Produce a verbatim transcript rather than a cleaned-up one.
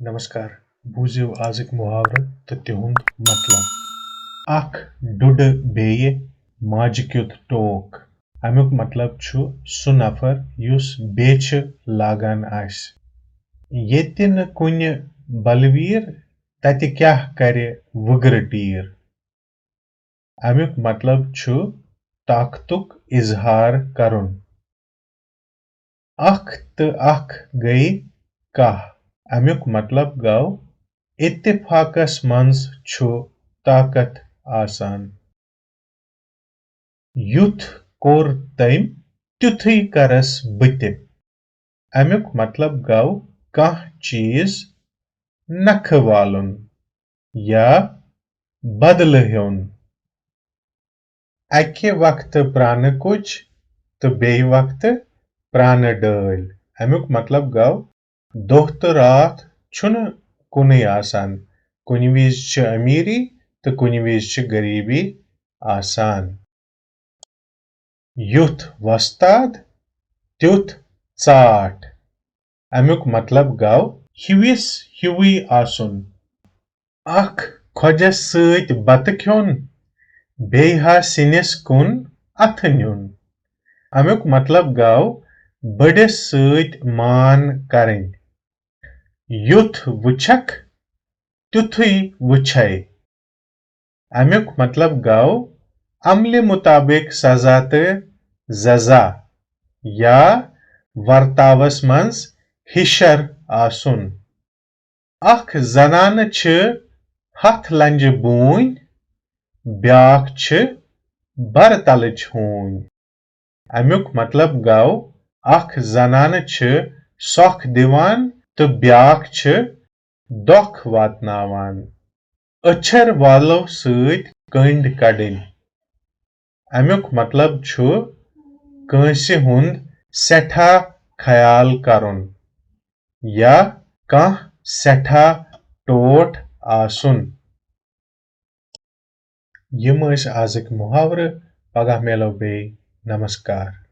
نمسکار، بوٗزِو آزٕکۍ محاورٕ تہٕ تِہُنٛد مطلب۔ اکھ ڈُڈٕ بیٚیہِ ماجہِ کیُت ٹوک۔ امیُک مطلب چھُ سُہ نفر یُس بیچھِ لاگان آسہِ۔ ییٚتہِ نہٕ کُنہِ بلویٖر، تتہِ کیٛاہ کرِ وٕگرٕ ٹیٖر؟ امیُک مطلب چھُ طاقتُک اظہار کرُن۔ اکھ تہٕ اکھ گٔے کاہ۔ امیُک مطلب گوٚو، اتفاقس منٛز چھُ طاقت آسان۔ یُتھ کوٚر تٔمۍ، تیُتھُے کرس بہٕ تہِ۔ امیُک مطلب گوٚو کانٛہہ چیٖز نکھٕ والُن یا بدلہٕ ہیوٚن۔ اکہِ وقتہٕ پرٛانہٕ کُچ تہٕ بیٚیہِ وقتہٕ پرٛانہٕ ڈٲلۍ۔ امیُک مطلب گوٚو، دۄہ تہٕ راتھ چھُنہٕ کُنُے آسان۔ کُنہِ وِزِ چھِ أمیٖری تہٕ کُنہِ وِزِ چھِ غریٖبی آسان۔ یُتھ وۄستاد، تیُتھ ژاٹھ۔ امیُک مطلب گوٚو ہِوِس ہِوُے آسُن۔ اکھ خۄجس سۭتۍ بتہٕ کھیوٚن، بیٚیہِ ہا سِنِس کُن اَتھٕ نیُن۔ امیُک مطلب گوٚو بٔڑِس سۭتۍ مان کرٕنۍ۔ یُتھ وٕچھکھ، تیُتھُے وٕچھے۔ امیُک مطلب گوٚو عملہِ مُطابق سزا تہٕ جزا یا ورتاوس منٛز ہِشر آسُن۔ اکھ زنانہٕ چھِ ہتھ لنجہِ بوٗنۍ، بیٛاکھ چھِ برٕ تلٕچ ہوٗنۍ۔ امیُک مطلب گوٚو، اکھ زنانہٕ چھِ سۄکھ دِوان تہٕ بیٛاکھ چھِ دۄکھ واتناوان۔ أچھر والو سۭتۍ کٔنڈۍ کڑٕنۍ۔ امیُک مطلب چھُ کٲنٛسہِ ہُنٛد سٮ۪ٹھاہ خیال کرُن یا کانٛہہ سٮ۪ٹھاہ ٹوٹھ آسُن۔ یِم ٲسۍ آزٕکۍ محاورٕ۔ پگاہ میلو بیٚیہِ۔ نمسکار۔